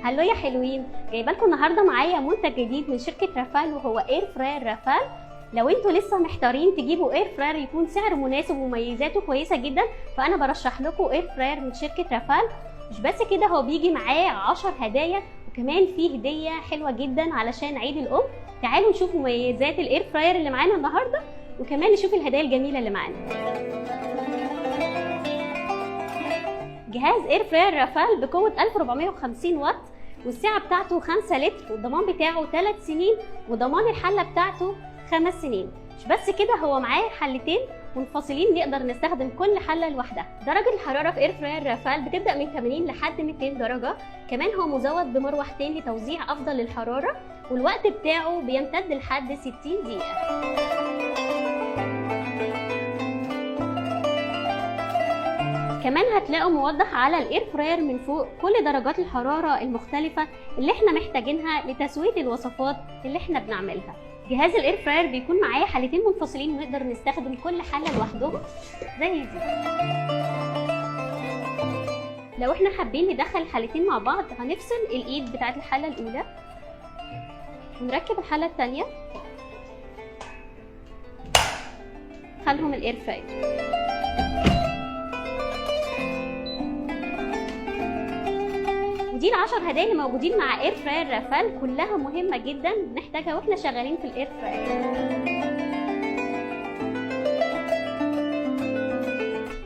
Hello يا حلوين، جايبه لكم النهارده معايا منتج جديد من شركة رافال وهو air fryer رافال. لو انتوا لسه محتارين تجيبوا air fryer يكون سعره مناسب ومميزاته كويسة جدا، فانا برشح لكم air fryer من شركة رافال. مش بس كده، هو بيجي معاه 10 هدايا وكمان فيه هديه حلوة جدا علشان عيد الام. تعالوا نشوف مميزات ال air fryer اللي معانا النهارده، وكمان نشوف الهدايا الجميلة اللي معانا. جهاز air fryer رافال بقوة 1450 واط، والسعة بتاعته 5 لتر، والضمان بتاعه 3 سنين، وضمان الحلة بتاعته 5 سنين. مش بس كده، هو معاه حلتين منفصلين نقدر نستخدم كل حله لوحدها. درجه الحرارة في air fryer رافال بتبدا من 80 لحد 200 درجه. كمان هو مزود بمروحتين لتوزيع افضل للحرارة، والوقت بتاعه بيمتد لحد 60 دقيقة. كمان هتلاقوا موضح على ال air fryer من فوق كل درجات الحرارة المختلفة اللي احنا محتاجينها لتسوية الوصفات اللي احنا بنعملها. جهاز ال air fryer بيكون معاه حلتين منفصلين ونقدر نستخدم كل حلة لوحدهم زي دي. لو احنا حابين ندخل الحلتين مع بعض هنفصل الايد بتاعت الحلة الاولى ونركب الحلة الثانية، ندخلهم ال air fryer. ودي ال10 هدايا اللي موجودين مع air fryer رافال، كلها مهمة جدا بنحتاجها واحنا شغالين في ال air fryer.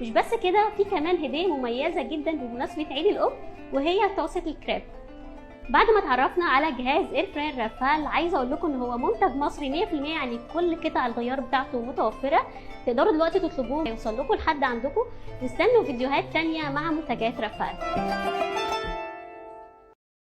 مش بس كده، في كمان هديه مميزة جدا بمناسبة عيد الام، وهي طاسه الكريب. بعد ما اتعرفنا على جهاز air fryer رافال، عايزه اقول لكم ان هو منتج مصري 100%، يعني كل قطع الغيار بتاعته متوفرة. تقدروا دلوقتي تطلبوه يوصل لكم لحد عندكم، واستنوا فيديوهات تانية مع منتجات رافال.